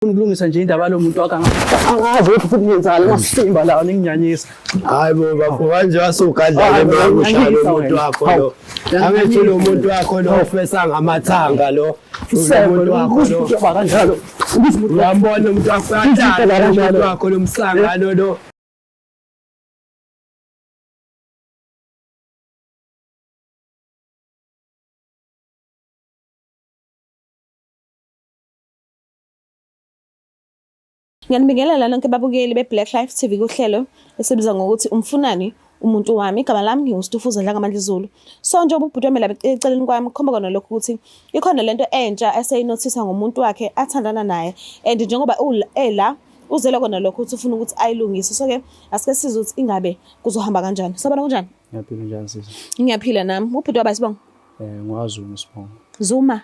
Ufuna ukulungisa nje indaba yalo muntu wakho angazi ukuthi futhi ngiyenzani amasimba lawa ninginyanyisa. Hayi bo bafo manje wasugadla Hayi, le mali ushaya lo uyangisa muntu wena. wakho lo. Angithi lo muntu wakho lo ufesa ngamathanga lo. Lo muntu wakho lo. Uba kanjalo. Ukuthi umuntu Uyambona umuntu wakho uyahlala lo muntu wakho lo msangano lo. Ngiyanibingelela nonke babukeli be-Black Life TV kuhlelo esibiza ngokuthi umfunani umuntu wami. Igama lami nginguStufuza Dlangamandla Zulu. So njengoba ubhuti wami lapha eceleni kwami kukhomba kona lokhu ukuthi ikhona lento entsha eseyinothisa ngomuntu wakhe athandana naye and njengoba ela uzele kona lokho ukuthi ufuna ukuthi ayilungise. So-ke asike sizwe ukuthi ingabe kuzohamba kanjani. Sabona kunjani? Ngiyaphila njani sisi? Ngiyaphila nami. Ubhuti waba sibongo? Ngwazulu sibongo. Zuma.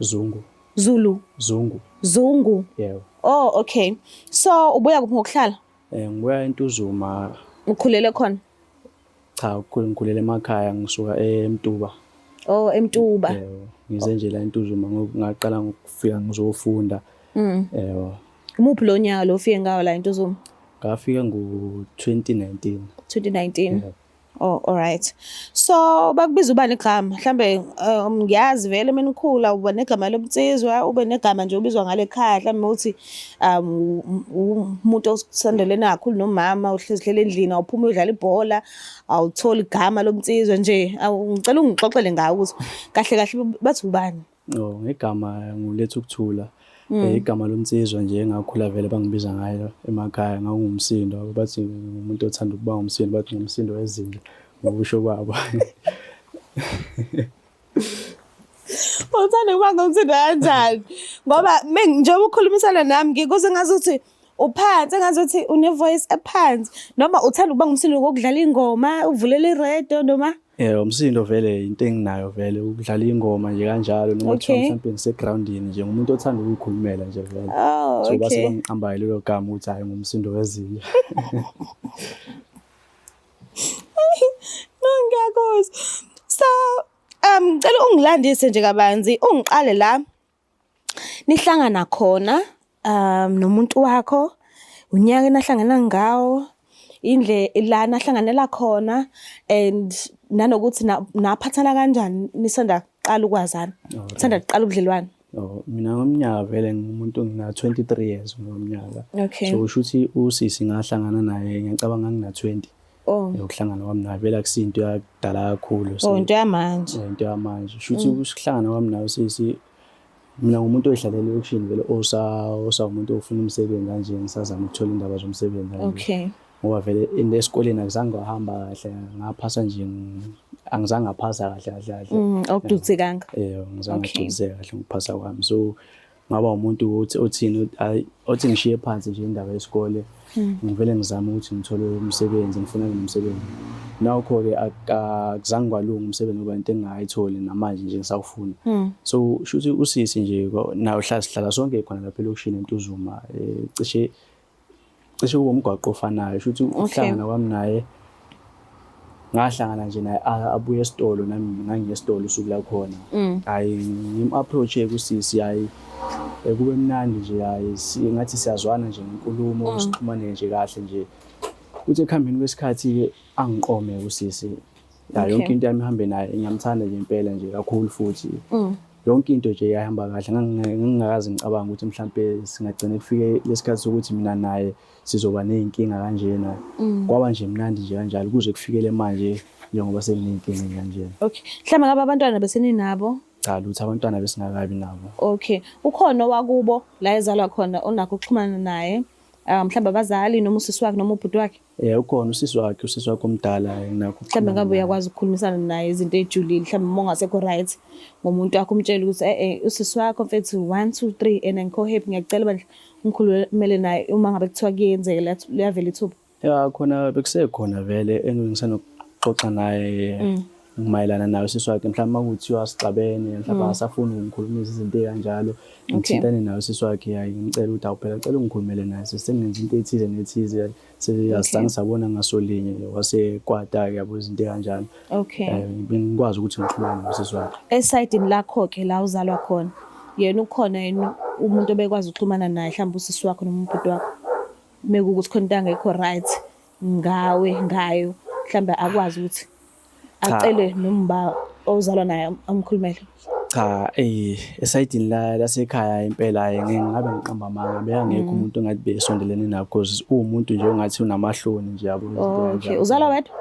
Zungu. Zulu. Zungu. Zungu. Yebo. Oh, okay. So ubuya kuphi ngokuhlala? Ngibuya eNtuzuma. Ukhulele khona? Cha, ngikhulele emakhaya ngisuka eMtuba. Oh, eMtuba. Yebo. Ngize nje la eNtuzuma ngaqala ngokufika ngizofunda. Yebo. Umuphi lo nyaka lo ufike ngawo la eNtuzuma? Ngafika ngo-2019. 2019. Yebo. Oh, all right. So bakubiza ubani igama? Mhlambe ngiyazi vele mina ukhula uba negama lobunsizwa, ube negama nje ubizwa ngale khaya mhlambe uthi umuntu osondelene kakhulu nomama uhlezi hlele endlini awuphumi uyodlala ibhola, awutholi igama lobunsizwa nje. Ngicela ungixoxele ngawo ukuthi kahle kahle bathi ubani? Oh, ngegama nguletha ukuthula. Igama lomnsizwa nje engakhula vele bangibiza ngayo emakhaya ngangumsindo bathi ngumuntu othanda ukuba ngumsindo bathi ngumsindo wezinja ngokusho kwabo. Uthanda ukuba ngumsindo kanjani? Ngoba njengoba ukhulumisana nami ngikuze ngazuthi uphansi engazuthi une-voice ephansi noma uthanda ukuba ngumsindo ngokudlala ingoma uvulela iredo noma Umsindo vele into enginayo vele ukudlala ingoma nje kanjalo noma kuthiwa Okay. mhlawumbe ngisegroundini nje ngumuntu othanda ukuyikhulumela nje vele. Oh, So base okay. bangiqambayo lelo gama ukuthi hhayi ngumsindo wezinja. No, ngiyakuzwa. So, ngicela ungilandise nje kabanzi, ungiqale la nihlangana khona nomuntu wakho, unyaka enahlangana ngawo, indle la nahlanganela khona and nanokuthi naphathana kanjani nisanda kuqala ukwazana, nisanda kuqala ubudlelwane. Oh, mina ngomnyaka vele ngumuntu ngina 23 years ngomnyaka. Okay. So usho ukuthi usisi ngahlangana naye ngiyacabanga ngina 20. Oh. Ukuhlangana kwami naye vele akusinto yakudala kakhulu. Oh, into yamanje. Into yamanje. Usho ukuthi ukuhlangana kwami naye usisi mina ngumuntu oyihlalela elokishini vele osawumuntu ofuna umsebenzi kanje ngisazama ukuthola indaba zomsebenzi kanje. Okay. Ngoba vele esikoleni akuzange kwahamba kahle ngaphasa nje angizange ngaphasa kahle kahle kahle. Awugculisekanga. Yebo, ngizange Okay. ngagculiseka kahle ngokuphasa kwami. So ngaba umuntu othi othini hayi othi ngishiye phansi nje indaba yesikole. Ngivele ngizame ukuthi ngithole umsebenzi ngifuna nomsebenzi. Nakho-ke akuzange kwalunga umsebenzi ngoba into engingayitholi namanje nje ngisawufuna. So shuthi usisi nje naye hlala sihlala sonke khona lapha elokishini eNtuzuma cishe kube umgwaqo ofanayo. Shuthi ukuhlangana kwami naye ngahlangana nje naye abuye esitolo nami ngangiye esitolo usuku lakhona. Hhayi ngim-approach-e kusisi hhayi kube mnandi nje hhayi ngathi siyazwana nje ngenkulumo sixhumane nje kahle nje. Kuthi ekuhambeni kwesikhathi-ke angiqome usisi. Ya yonke into yami ihambe naye ngiyamthanda nje impela nje kakhulu futhi. Yonke into nje yahamba kahle ngangingakaze ngicabanga ukuthi mhlampe singagcina kufike lesikhathi sokuthi mina naye sizoba ney'nkinga kanjena. Kwaba nje mnandi nje kanjalo kuze kufikele manje njengoba senginey'nkinga kanjena. Okay. Mhlawumbe ngabe abantwana beseninabo? Cha lutho abantwana besingakabi nabo. Okay. Ukhona owakubo la ezalwa khona onakho ukuxhumana naye? Mhlawumbe abazali noma usisi wakhe noma ubhuti wakhe? Ukhona usisi wakhe, usisi wakhe omdala nginakho Mhlawumbe ngabe uyakwazi ukukhulumisana naye izinto ey'julile, mhlawumbe uma ungasekho right ngomuntu wakho umtshele ukuthi usisi wakho mfethu 1 2 3 and angikho happy ngiyakucela bandla ungikhulumele naye uma ngabe kuthiwa kuyenzeka liyavela ithuba. Ya khona bekusekhona vele engisanokuxoxa naye mayelana naye usisi wakhe mhlawumbe uma kuthiwa sixabene mhlawumbe akasafuni ukungikhulumisa izinto ey'kanjalo ngithintane naye usisi wakhe hayi ngimcela ukuthi awu phela cela ungikhulumele naye sengenza into ethize nethize asizange sabona ngasolinye wasekwata-ke yabo izinto ey'kanjalo. Okay. Bengikwazi ukuthi ngixhumane nosisi wakhe. Esayidini lakho-ke la uzalwa khona Yena ukhona yini umuntu obekwazi ukuxhumana naye mhlawumbe usisi wakho noma ubhuti wakho? Mekuwukuthi khona into angekho right ngawe ngayo mhlawumbe akwazi ukuthi acele noma ozalwa naye amkhulumele. Cha, esayidini lasekhaya impela ngeke ngabe ngiqamba amanga, bekangekho umuntu ongathi besondelene naye because uwumuntu nje ongathi unamahloni nje yabo. Izinto Okay, kanjalo. uzalwa wedwa?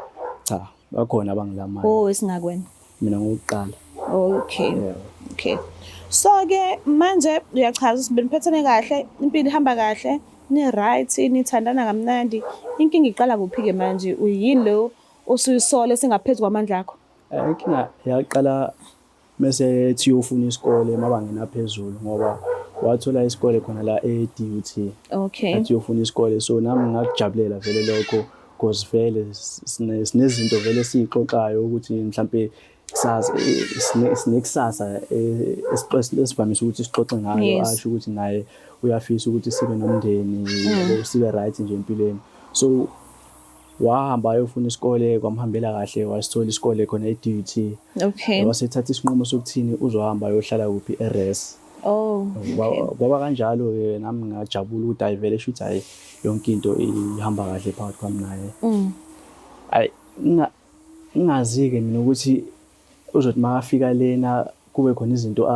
Cha, bakhona abangilamayo. Oh, esingakwena. Mina ngokuqala. Okay. Yeah. Okay. So ke manje uyachaza ukuthi beniphethene kahle, impilo ihamba kahle, ni right, nithandana kamnandi. Inkinga iqala kuphi ke manje? Uyini lo osuyisole singaphezu kwamandla akho? Inkinga yaqala mese ethi uyofuna isikole emabangeni aphezulu ngoba wathola isikole khona la e-DUT. Okay. Athi uyofuna isikole, so nami ngakujabulela vele lokho because vele sinezinto vele esiyixoxayo ukuthi mhlampe kusasa sinekusasa esivamise ukuthi sixoxe ngayo. Asho ukuthi naye uyafisa ukuthi sibe nomndeni, yabo, sibe right nje empilweni. So wahamba ayofuna isikole, kwamhambela kahle, wasithola isikole khona e-DUT. Wasethatha isinqumo sokuthini uzohamba ayohlala kuphi, e-res. Oh. Kwaba kanjalo-ke, nami ngajabula ukuthi hhayi vele shuthi hhayi yonke into ihamba kahle phakathi kwami naye. Hhayi, ngingazi-ke mina ukuthi uzothi makafika lena kube khona izinto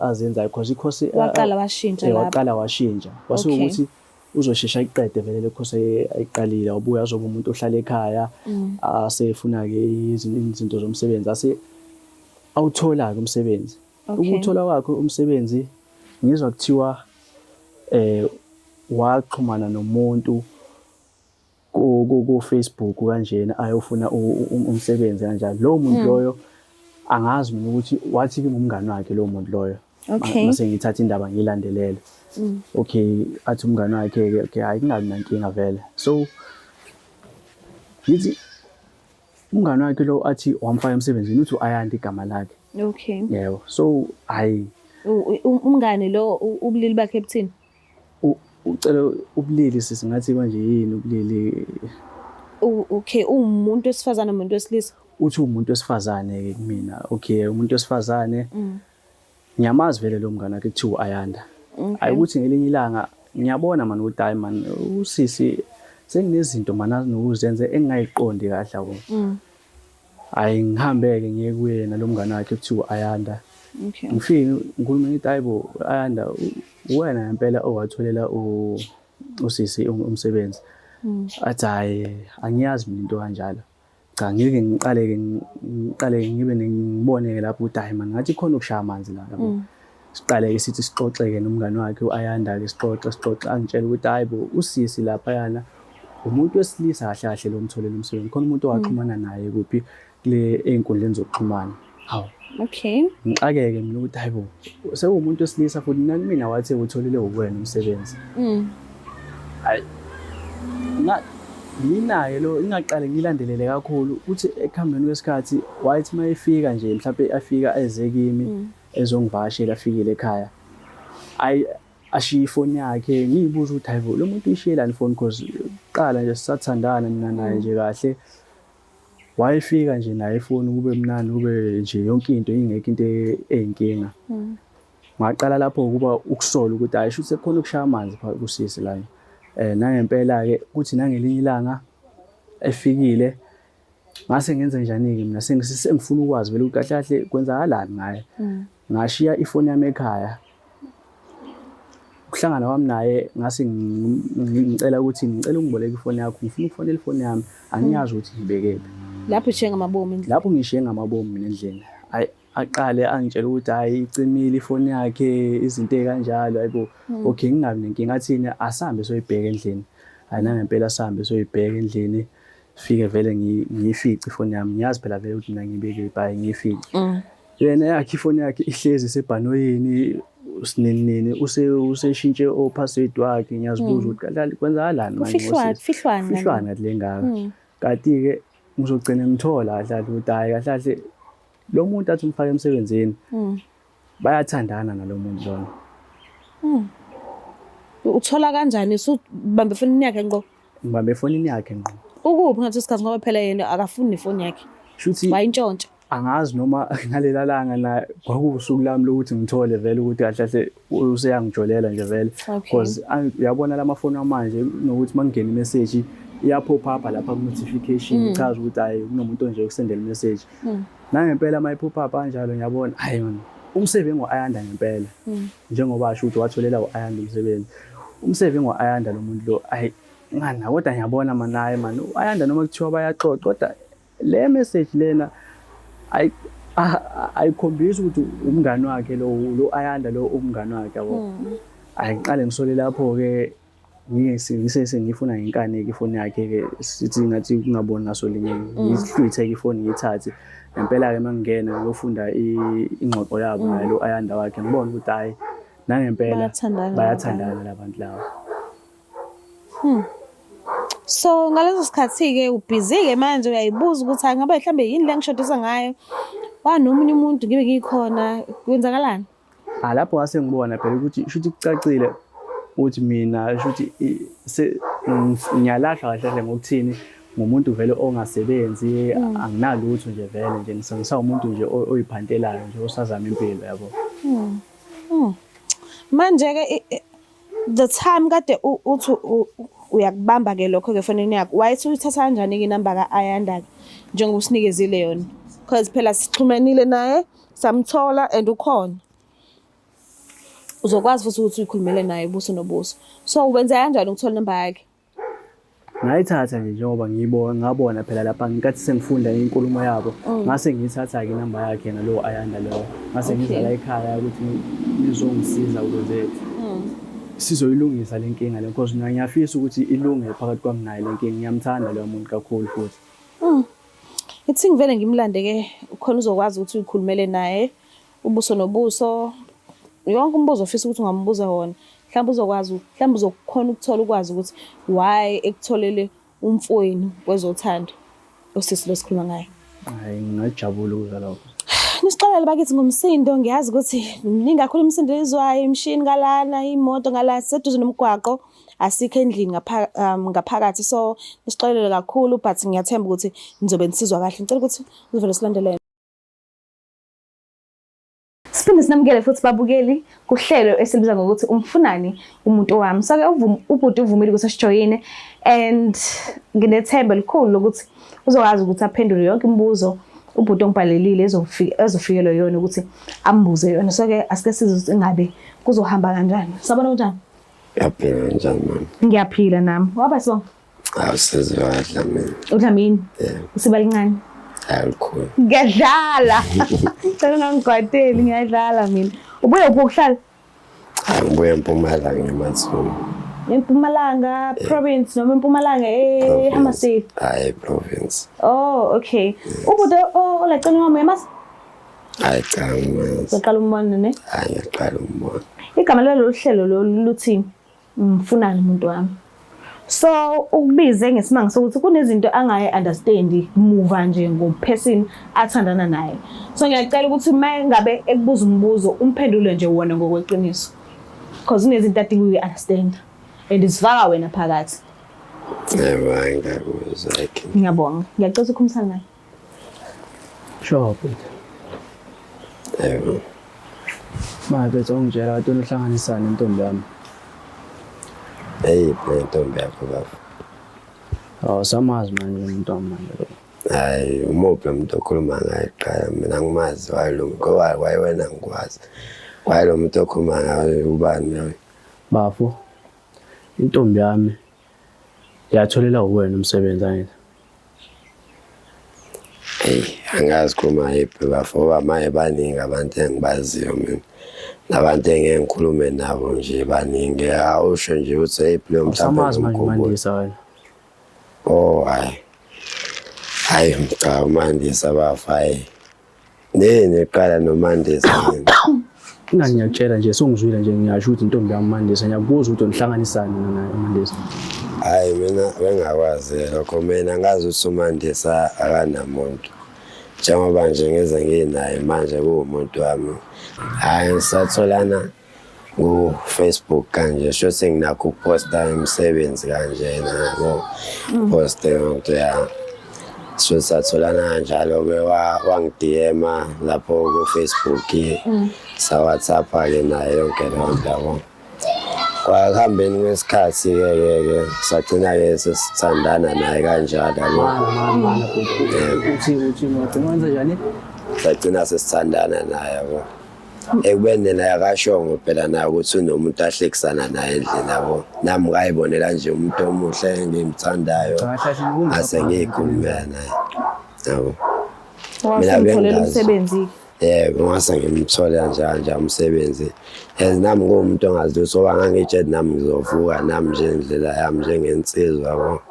azenzayo because i-course Waqala washintsha lapho. Waqala washintsha. Kwase ukuthi uzoshesha ayiqede vele le course ayiqalile, wabuya azoba umuntu ohlala ekhaya, asefuna-ke izinto zomsebenzi, ase awuthola-ke umsebenzi. Ukuthola kwakhe umsebenzi, ngizwa kuthiwa waxhumana nomuntu ku Facebook kanjena ayofuna umsebenzi kanjalo. Lowo muntu loyo angazi mina ukuthi wathi kungumngani wakhe lowo muntu loyo. Mase ngithatha indaba ngiyilandelele. Okay, athi umngani wakhe ke, okay, hayi kungabi nankinga vele. So ngithi umngani wakhe lo athi wamfaka emsebenzini, uthi u-Ayanda igama lakhe. Yebo. So hayi Umngani lo ubulili bakhe buthini? Ucela ubulili sisi, ngathi manje yini ubulili? Okay, uwumuntu wesifazane umuntu wesilisa? Uthi umuntu wesifazane ke kumina. Okay, umuntu wesifazane. Ngiyamazi vele lo mngane wakhe kuthiwa u-Ayanda. Hayi ukuthi ngelinye ilanga ngiyabona man ukuthi hayi man usisi senginezinto man anokuzenza engingayiqondi kahle yabo. Hayi ngihambe-ke ngiye kuye nalo mngane wakhe kuthiwa u-Ayanda. Ngifike ngikhulume ngithi hayi bo Ayanda, wena ngempela owatholela usisi umsebenzi. Athi hhayi angiyazi mina into kanjalo. Cha ngike ngiqale-ke ngiqale ngibe ngibone-ke lapho ukuthi hhayi man ngathi khona ukushaya amanzi la yabo. Siqale-ke sithi sixoxe-ke nomngani wakhe u-Ayanda-ke, sixoxe sixoxe, angitshele ukuthi hhayi bo usisi laphayana umuntu wesilisa kahle kahle lo omtholela umsebenzi. Khona umuntu owaxhumana naye kuphi kule ey'nkundleni zokuxhumana. Hawu. Ngixakeke mina ukuthi hayi bo sewumuntu wesilisa futhi mina wathi utholile uwena umsebenzi. Hayi nginaye lo ingaqale ngilandelele kakhulu ukuthi ekuhambeni kwesikhathi wayethi uma efika nje mhlawumbe afika eze kimi ezongivakashela afikile ekhaya. Ayi ashiye ifoni yakhe, ngiyibuza ukuthi hayi bo lo muntu uyishiyelani ifoni because kuqala nje sisathandana mina naye nje kahle. Wayefika nje naye ifoni kube mnandi kube nje yonke into ingekho into eyinkinga. Ngaqala lapho ukuba ukusola ukuthi hayi shuthi sekukhona ukushaya amanzi phakathi kusisi lana. Nangempela-ke kuthi nangelinye ilanga efikile ngase ngenze njani-ke mina sengifuna ukwazi vele ukuthi kahle kahle kwenzakalani ngaye. Ngashiya ifoni yami ekhaya. Ukuhlangana kwami naye ngase ngicela ukuthi ngicela ungiboleke ifoni yakho, ngifuna ukufonela ifoni yami, angiyazi ukuthi ngibekephi. Lapho ushiye ngamabomu endlini? Lapho ngishiye ngamabomu mina endlini. Hayi aqale angitshela ukuthi hayi icimile ifoni yakhe, izinto ey'kanjalo, hayibo. Okay, ngingabi nenkinga, athini asambe soyibheka endlini. Hayi nangempela sihambe soyibheka endlini. Fike vele ngiyifice ifoni yami, ngiyazi phela vele ukuthi mina ngiyibekephi, hhayi ngiyifice. Yena yakhe ifoni yakhe ihlezi isebhanoyini sinini nini, useshintshe o-password wakhe. Ngiyazibuza ukuthi kahle kwenzakalani manje Kufihlwani, ngosisi? kufihlwani Kufihlwani kathi le ngaka. Kanti-ke ngizogcina ngithola kahle kahle ukuthi hhayi kahle kahle lo muntu athi umfake emsebenzini bayathandana nalo muntu lona. Uthola kanjani usubambe efonini yakhe ngqo? Ngibambe efonini yakhe ngqo. Ukuphi ngaleso sikhathi ngoba phela yena akafuni nefoni yakhe. Shuthi Wayintshontsha. Angazi noma ngalela langa na kwakuwusuku lami lokuthi ngithole vele ukuthi kahle kahle useyangijolela nje vele. Because uyabona lamafoni amanje nokuthi makungena imessage iyapop up lapha ku notification ichaza ukuthi hayi kunomuntu onje okusendela imessage. Nangempela uma ipop up kanjalo ngiyabona hayi man umsebenzi ngo-Ayanda ngempela. Njengoba asho ukuthi watholela u-Ayanda umsebenzi. Umsebenzi ngo-Ayanda lo muntu lo ayi ngani kodwa ngiyabona man hayi man u-Ayanda noma kuthiwa bayaxoxa kodwa le message lena ayikhombisi ukuthi umngani wakhe lo lo Ayanda lo umngani wakhe yabo. Ayi ngiqale ngisole lapho ke ngise sengifuna ngenkani ke ifoni yakhe ke sithi ngathi kungaboni ngaso linye ngihlwithe ke ifoni ngiyithathe. Ngempela ke mangingena ngiyofunda ingxoxo yabo naye lo Ayanda wakhe ngibona ukuthi hayi nangempela bayathandana labantu laba. So ngaleso sikhathi-ke ubhizi-ke manje uyayibuza ukuthi hayi ngabe mhlambe yini le ngishodisa ngayo. Wanomunye umuntu ngibe ngikhona kwenzakalani? Ah lapho ngase ngibona phela ukuthi shuthi kucacile ukuthi mina shuthi ngiyalahlwa kahle kahle ngokuthini ngumuntu vele ongasebenzi anginalutho nje vele nje ngisawumuntu nje oyiphantelayo nje osazama impilo yabo. Manje-ke the time kade uthi uyakubamba ke lokho ke efonini yakho wayethi uyithatha kanjani ke inamba ka-Ayanda ke njengoba usinikezile yona because phela sixhumanile naye samthola and ukhona uzokwazi futhi ukuthi uyikhulumele naye ubuso nobuso so wenza kanjani ukuthola inamba yakhe? Ngayithatha nje njengoba ngiyibona ngabona phela lapha ngenkathi sengifunda inkulumo yabo ngase ngiyithatha-ke inamba yakhe yena lowo Ayanda lowo ngase ngiza la ekhaya ukuthi nizongisiza ukuze sizoyilungisa le nkinga le because mina ngiyafisa ukuthi ilunge phakathi kwami naye le nkinga ngiyamthanda loyo muntu kakhulu futhi. Ithi ngivele ngimlande-ke khona uzokwazi ukuthi uyikhulumele naye ubuso nobuso yonke umbuzo ofisa ukuthi ungambuza wona mhlawumbe uzokwazi mhlawumbe uzokhona ukuthola ukwazi ukuthi why ekutholele umfowenu kwezothando usisi lo sikhuluma ngaye. Hayi ngingajabula ukuzwa lokho. Nisixolele bakithi ngomsindo ngiyazi ukuthi miningi kakhulu imisindo ezwayo imishini ngalana imoto ngala siseduze nomgwaqo asikho endlini ngaphakathi so nisixolele kakhulu but ngiyathemba ukuthi nizobe nisizwa kahle ngicela ukuthi uzovele silandelele. Siphinde sinamukele futhi babukeli kuhlelo esilibiza ngokuthi umfunani umuntu wami. So-ke ubhuti uvumile ukuthi asijoyine and nginethemba elikhulu lokuthi uzokwazi ukuthi aphendule yonke imibuzo ubhuti ongibhalelile ezofikelwa yona ukuthi ambuze yona. So-ke asike sizwe ukuthi ingabe kuzohamba kanjani. Sabona kunjani? Ngiyaphila njani mama? Ngiyaphila nami. Waba sibonga. Awusizwe kaDlamini. UDlamini? Yeah. Usiba lincane? Hayi likhulu. Ngiyadlala. Ngicela ungangigwateli ngiyadlala mina. Ubuye kuphi ukuhlala? Hayi ngibuye eMpumalanga eMatsulu. EMpumalanga province noma eMpumalanga eHammersdale? Hayi province. Oh, okay. Ubhuti olacela wami uyamazi? Hayi cha ngimazi. Uqala umbona ne? Hayi ngiyaqala umbona. Igama lalolu hlelo lolu luthi Ngifunani umuntu wami. So ukubize ngesimanga sokuthi kunezinto angaye understand muva nje ngo person athandana naye. So ngiyacela ukuthi uma ngabe ekubuza umbuzo umphendule nje wona ngokweqiniso. Because kunezinto adinga uyi understand and zifaka wena phakathi. Yebo ngiyakuzwa. Ngiyabonga. Ngiyacela ukukhulumisana naye. Sure bhuti. Yebo. Manje bese ungitshela kade uhlanganisana intombi yami. Eyiphi le ntombi yakho baba? Awusamazi manje umuntu wami manje lo. Hayi umuphi lo muntu okhuluma ngaye kuqala mina angimazi waye lo ngoba waye wena ngikwazi. Waye lo muntu okhuluma ngaye ubani loyo? Bafo, intombi yami yatholela uwena umsebenzi angithi. Eyi angazi khuluma yiphi bafo ngoba manje baningi abantu engibaziyo mina. Nabantu engeke ngikhulume nabo nje baningi. Awusho nje ukuthi eyiphi leyo mhlawumbe Awusamazi manje ngimkhumbule. uMandisa wena. Oh hayi. Hayi cha uMandisa bafo hayi. Nini iqala noMandisa nini? Ingani ngiyakutshela nje songizwile nje ngiyasho ukuthi intombi yami uMandisa ngiyakubuza ukuthi unihlanganisani mina naye uMandisa. Hayi mina bengakwazi lokho mina ngazi ukuthi uMandisa akanamuntu. Njengoba nje ngize nginaye manje kuwumuntu wami. Hayi ngisatholana ku-Facebook kanje shuthi nginakho ukuphosta imisebenzi kanjena yabo. Poste yonke ya. So satholana kanjalo-ke, wangi-DM-a lapho ku-Facebook, sa-WhatsApp-ke naye yonke leyo nto yabo. Kwakuhambeni kwesikhathi-ke ke ke sagcina-ke sesithandana naye kanjalo yabo. Mana mana mana bhuti. Uthi wagcina wenza njani? Sagcina sesithandana naye yabo. Ekubeni naye akashongo phela naye ukuthi unomuntu ahlekisana naye endlini yabo. Nami ngayibonela nje umuntu omuhle engimthandayo. Cha, kahle kahle Ngase ngiyikhulumela naye yabo. Mina Wasemtholela bengazi. umsebenzi. Yebo, ngase ngimtholela nje kanje umsebenzi. As nami nguwumuntu ongazi lutho, ngoba ngangitshela nami ngizovuka nami nje indlela yami njengensizwa yabo.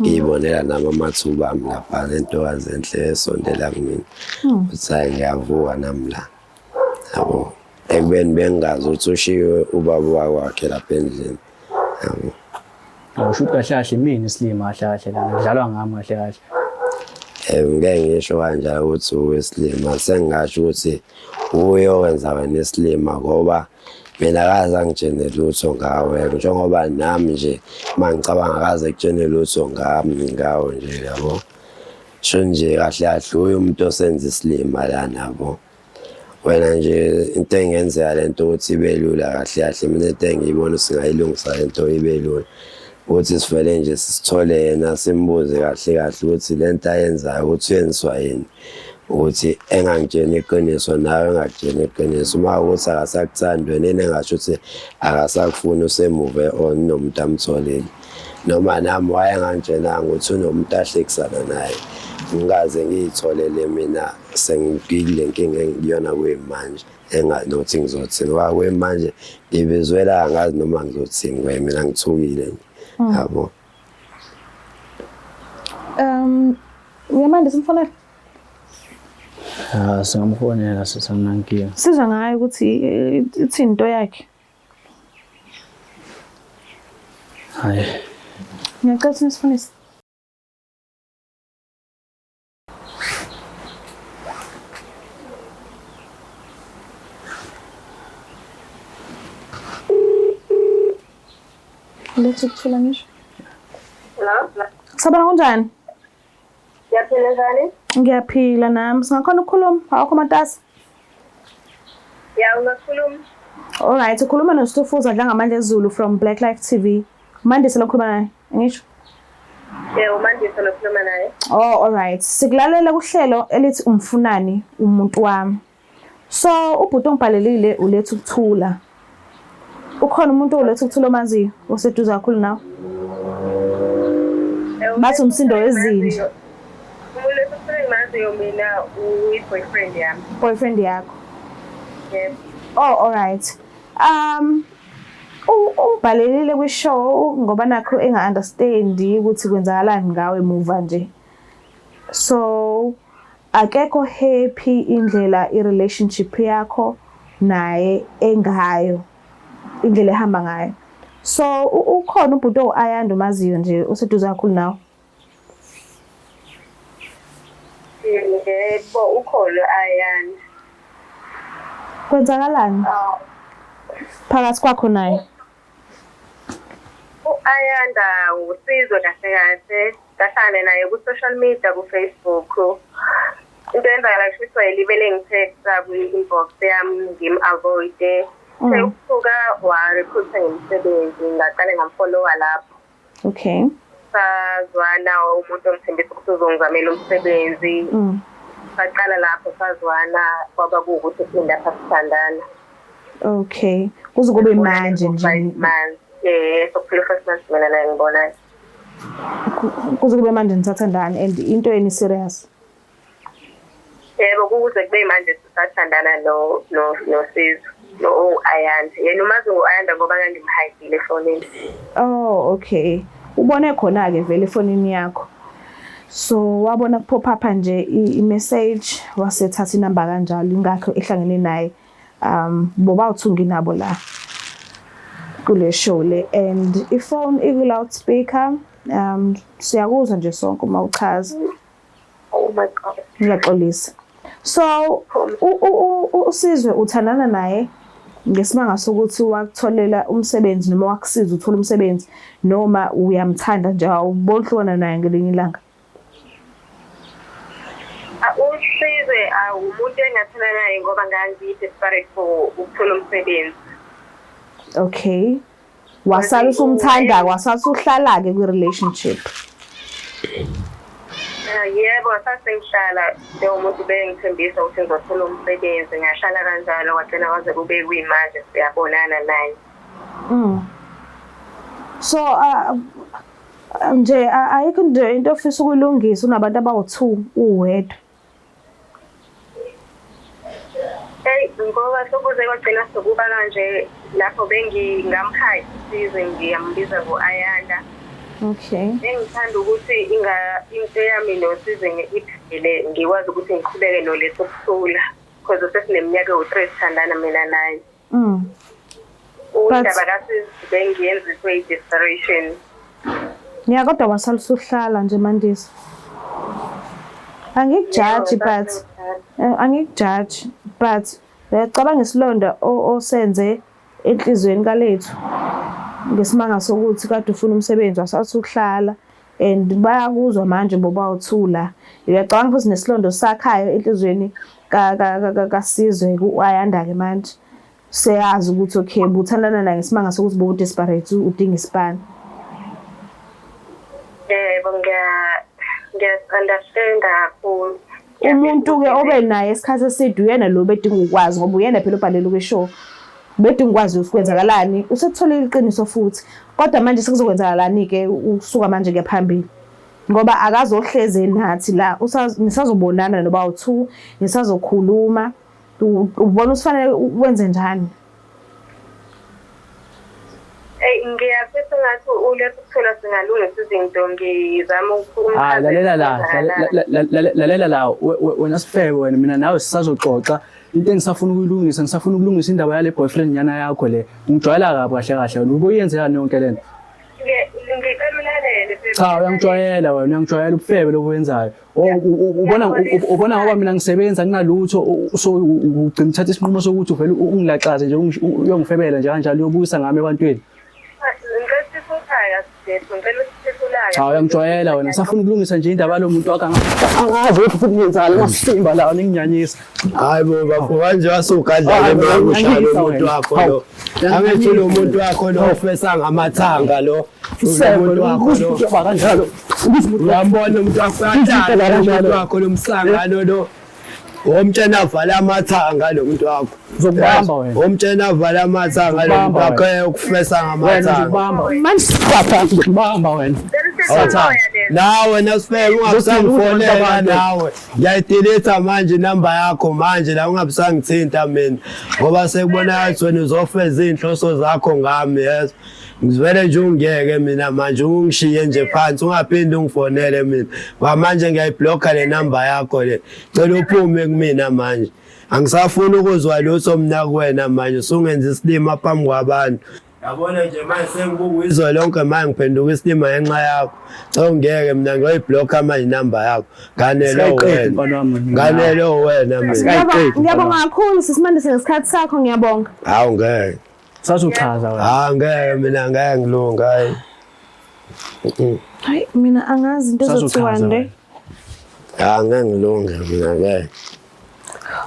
Ngiyibonela nami amathuba ami lapha nentokazi enhle esondela kumina. Uthi hhayi ngiyavuka nami la. Yabo. Ekubeni bengingazi ukuthi ushiwe ubaba wakwakhe lapha endlini. Yabo. Awusho ukuthi kahle kahle mina isilima kahle kahle lana kudlalwa ngami kahle kahle. Ngeke ngisho kanjalo ukuthi uwesilima, sengingasho ukuthi uye owenza wena isilima ngoba mina akaze angitshene lutho ngawe, njengoba nami nje uma ngicabanga akaze kutshene lutho ngami ngawe nje yabo. Sho nje kahle kahle uye umuntu osenza isilima lana yabo. Wena nje into engenzeka lento ukuthi ibe lula kahle kahle, mina into engiyibona singayilungisa lento ibe lula ukuthi sivele nje sithole yena simbuze kahle kahle ukuthi lento ayenzayo ukuthi uyenziswa yini, ukuthi engangitsheni iqiniso nawe engakutsheni iqiniso. Uma ukuthi akasakuthandi wena, yini engasho ukuthi akasakufuni, usemuve on nomuntu amtholile, noma nami wayengangitshenanga ukuthi unomuntu ahlekisana naye, ngikaze ngiyitholele mina sengikule nkinga engikuyona kuyimanje, engazi nokuthi ngizothini ngoba kuyimanje ngibizwela angazi noma ngizothini kwaye mina ngithukile nje yabo. Uyamandisa umfonela? Ah, singamfonela sisanankinga. Sizwa ngayo ukuthi ithini into yakhe. Hayi. Ngiyacela ukuthi nisifonise. Lethu ukuthula ngisho. Hello? Sabona kunjani? Ngiyaphila njani? Ngiyaphila nami. Singakhona ukukhuluma? Awukho matasa? Ya, ungakhuluma. Alright, ukhuluma noStufuza Dlangamandla Zulu from Black Life TV. Mandisa lokhuluma naye, ngisho. Yebo, uMandisa lokhuluma naye. Oh, alright. Sikulalela kuhlelo elithi umfunani umuntu wami. So, ubhuti ongibhalelile uletha ukuthula. Ukhona umuntu oletha ukuthula omaziyo oseduze kakhulu nawe? Bathi umsindo wezinja. Umuntu esifuna ngimaziyo mina uyi-boyfriend yami. Boyfriend yakho. Yebo. Oh, alright. Ungibhalelile kwi-show ngoba nakho enga-understandi ukuthi kwenzakalani ngawe muva nje. So, akekho happy indlela i-relationship yakho naye engayo, indlela ehamba ngayo. So, ukhona ubhuti owu-Ayanda omaziyo nje oseduze kakhulu nawe? Yebo, ukhona u-Ayanda. Kwenzakalani phakathi kwakho naye? U-Ayanda uSizwe kahle kahle. Ngahlangana naye ku-social media ku-Facebook. Into eyenzakala kusho ukuthi wayelibele ngitext-a kwi-inbox yami ngim-avoid-e. Sekusuka wa-recruit-a ngemisebenzi ngaqale ngamfollow-a lapho. Okay. Sazwana umuntu ongithembisa ukuthi uzongizamela umsebenzi. Saqala lapho sazwana kwaba kuwukuthi sindapha sithandana. Okay. Kuze kube manje nje. 5 months. Sokuphela 5 months mina naye ngibonana. Kuze kube manje nisathandana and into yeni serious. Yebo, kuze kube manje sisathandana no no noSizwe no Ayanda. Yena umazi ngo-Ayanda ngoba ngangimhayidile efonini. Oh, okay. Ubone khona ke vele efonini yakho. So wabona kupop up nje i-message wasethatha inamba kanjalo ingakho ehlangene naye. Boba uthungi nabo la kule show le and ifone iku loudspeaker. Siyakuzwa nje sonke uma uchaza. Oh my God. Ngiyaxolisa. So uSizwe uthandana naye ngesimanga sokuthi wakutholela umsebenzi noma wakusiza uthola umsebenzi noma uyamthanda nje awuboni hlukana naye ngelinye ilanga? Umuntu engathana naye ngoba ngangi-desperate for ukuthola umsebenzi. Okay. Wasala usumthanda, wasala usuhlala-ke kwi-relationship. Yebo, sasengihlala lowo muntu bengithembisa ukuthi ngizothola umsebenzi, ngahlala kanjalo kwagcina kwaze kube kuyimanje siyabonana naye. So nje ayikho nje into ofisa ukuyilungisa unabantu abawu-2 uwedwa. Hey, ngoba sokuze kwagcina sokuba kanje lapho bengingamkhaya isizwe ngiyambiza ngo-Ayanda. Okay. Bengithanda ukuthi into yami noSizwe iphele ngikwazi ukuthi ngiqhubeke noletho kuthula because sesineminyaka ewu-3 sithandana mina naye. Udaba kaSizwe bengiyenziswe i-desperation. Ya, kodwa wasala usuhlala nje Mandisa. Angikujaji but angikujaji but uyacabanga isilonda osenze enhlizweni kaLethu ngesimanga sokuthi kade ufuna umsebenzi wasathi ukuhlala and bayakuzwa manje boba uthula. Uyacabanga futhi nesilonda sakhayo enhlizweni kaSizwe ku-Ayanda ke manje. Seyazi ukuthi okay buthandana naye ngesimanga sokuthi bowu-desperate udinga isipani. Yebo, ngiya-understand kakhulu. Umuntu-ke obe naye isikhathi eside uyena lo bedinga ukwazi ngoba uyena phela obhalele kwi-show. Bedinga ukwazi ukuthi kwenzakalani, usekutholile iqiniso futhi. Kodwa manje sekuzokwenzakalani-ke ukusuka manje kuya phambili? Ngoba akazohleze nathi la, nisazobonana noba u-2, nisazokhuluma. Ubona usifanele wenze njani? Ey, ngiyafisa ngathi ulethu ukuthola singalungisa izinto, ngizama ukukhuluma. Hayi, lalela la, lalela la, wena sifebe wena, mina nawe sisazoxoxa. Into engisafuna ukuyilungisa, ngisafuna ukulungisa indaba yale boyfriend nyana yakho le. Ungijwayela kabi kahle kahle wena, ubuyenzekani yonke lento? Ngicela ulalele. Cha, uyangijwayela wena, uyangijwayela ubufebe lobu wenzayo. Ubona ngoba mina ngisebenza nginalutho, so ugcina uthatha isinqumo sokuthi uvele ungilaxaze nje uyongifebela nje kanjalo uyobuyisa ngami ebantwini. Cha, uyangijwayela wena, safuna ukulungisa nje indaba yalo muntu wakho. Angazi ukuthi futhi ngiyenzani amasimba lawo ninginyanyisa. Hayi bo bafo, kanje wasugadla le ushaya lo muntu wakho lo. Angithi lo muntu wakho lo ufesa ngamathanga lo. Umuntu wakho lo. Kanjalo. Uyambona umuntu wakho uyahlala umuntu wakho lo msangano lo. Omtshena avala amathanga lo muntu wakho. Uzokubamba wena. Omtshena avala amathanga lo muntu wakho ukufesa ngamathanga. Manje siphatha ngibamba wena. Nawe nasifeke ungabisangifonela nawe. Ngiyayidelete manje inamba yakho manje la ungabisangithinta mina ngoba sekubonakala ukuthi wena uzofeza iy'nhloso zakho ngami, yes. Ngivele nje ungiyeke mina manje ungishiye nje phansi ungaphinde ungifonele mina. Ngoba manje ngiyayiblocka le namba yakho le. Cela uphume kumina manje. Angisafuni ukuzwa lutho mina kuwena manje usungenza isilima phambi kwabantu. Yabona nje manje sengibuka izwe lonke manje ngiphenduka isilima ngenxa yakho. Cha ungiyeke mina ngiyoyiblocka manje inamba yakho. Nganelo wena. Nganelo wena mina. Ngiyabonga kakhulu sisiMandisa ngesikhathi sakho, ngiyabonga. Hawu ngeke. Sazochaza wena. Ah ngeke mina ngeke ngilunga hayi. Hayi mina angazi into ezothiwa nje. Ah ngeke ngilunge mina ngeke.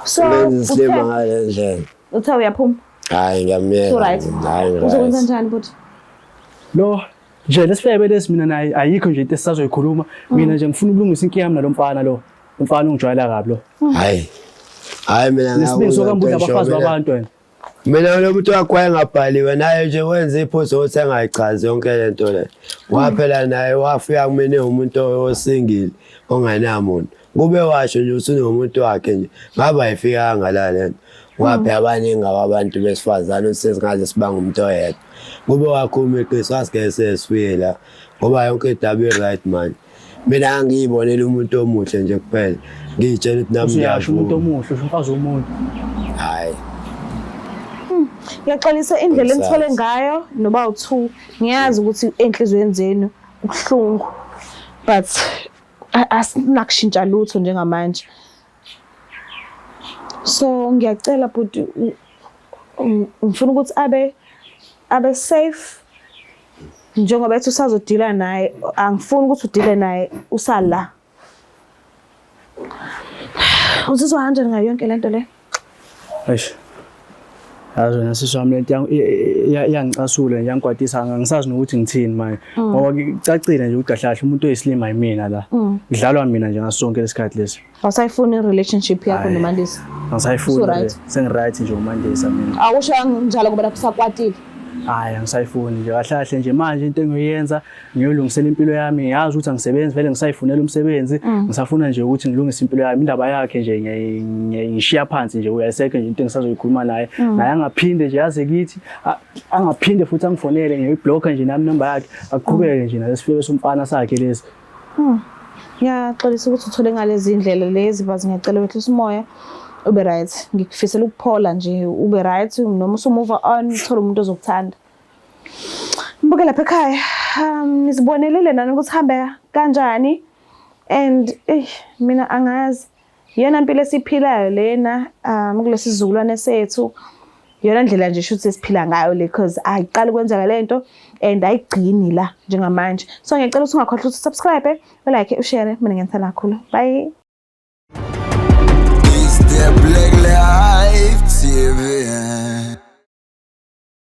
So isilima ngale ndlela. Uthe uyaphuma? Hayi ngiyamyeka. Right. Hayi Uzokwenza njani buthi? Lo nje lesifebe lesi mina naye ayikho nje into esisazoyikhuluma. Mina nje ngifuna ukulungisa inkinga yami nalomfana lo. Umfana ungijwayela kabi lo. Hayi. Hayi mina Nesibindi sokuhambuza abafazi babantu wena. Mina lo muntu wakho wayengabhaliwe naye nje wenza iphutha ukuthi engayichazi yonke le nto le. Waphela naye wafika kumina umuntu osingile ongenamuntu. Kube washo nje ukuthi unomuntu wakhe nje ngabe ayifikanga la lento. Waphe abaningi abantu besifazane ukuthi sesingaze sibanga umuntu oyedwa. Kube wakhuluma iqiniso asike sesifike la ngoba yonke indaba i-right manje. Mina angiyibonela umuntu omuhle nje kuphela. Ngiyitshela ukuthi nami Usuyasho umuntu omuhle, usho umfazi womuntu. Hayi. Ngiyaxolisa indlela enithole ngayo noba u2. Ngiyazi ukuthi enhlizweni zenu kubuhlungu. But asinakushintsha lutho njengamanje. So ngiyacela bhuti ngifuna ukuthi abe safe njengoba ethi usazodila naye, angifuni ukuthi udile naye usala. Uzizwa kanjani ngayo yonke lento le? Eish. Yazi wena sisi wami lento iyangicasula nje, iyangikwatisa, angisazi nokuthi ngithini manje. Ngoba kucacile nje ukuthi kahle kahle umuntu oyisilima yimina la. Kudlalwa mina nje ngaso sonke lesikhathi lesi. Awusayifuni i-relationship yakho Hhayi. noMandisa? Angisayifuni Usu-right? nje. Sengi-right nje uMandisa mina. Awusho kanjalo ngoba lapho usakwatile. Hhayi, angisayifuni nje kahle kahle nje manje into engiyoyenza ngiyolungisela impilo yami. Ngiyazi ukuthi angisebenzi vele, ngisayifunela umsebenzi. Ngisafuna nje ukuthi ngilungise impilo yami. Indaba yakhe nje ngiyishiya phansi nje, uyayisekho nje into engisazoyikhuluma naye. Naye angaphinde nje aze kithi, angaphinde futhi angifonele, ngiyoyiblocka nje nami inamba yakhe. Aqhubeke nje nalesifebe somfana sakhe lesi. Ngiyaxolisa ukuthi uthole ngalezi ndlela lezi, but ngiyacela wehlisa umoya, ube right. Ngikufisela ukuphola nje, ube right noma usu-move on, uthole umuntu ozokuthanda. Mbuke lapha ekhaya, nizibonelile nani ukuthi hambe kanjani, and eh mina angazi. Iyona mpilo esiyiphilayo lena kulesi sizukulwane sethu. Iyona ndlela nje shuthi esiphila ngayo le, because ayiqali kwenzeka lento and ayigcini la njengamanje. So ngiyacela ukuthi ungakhohlwa ukuthi subscribe, ulike, ushare. Mina ngiyangithanda kakhulu. Bye. It's the Black Lives.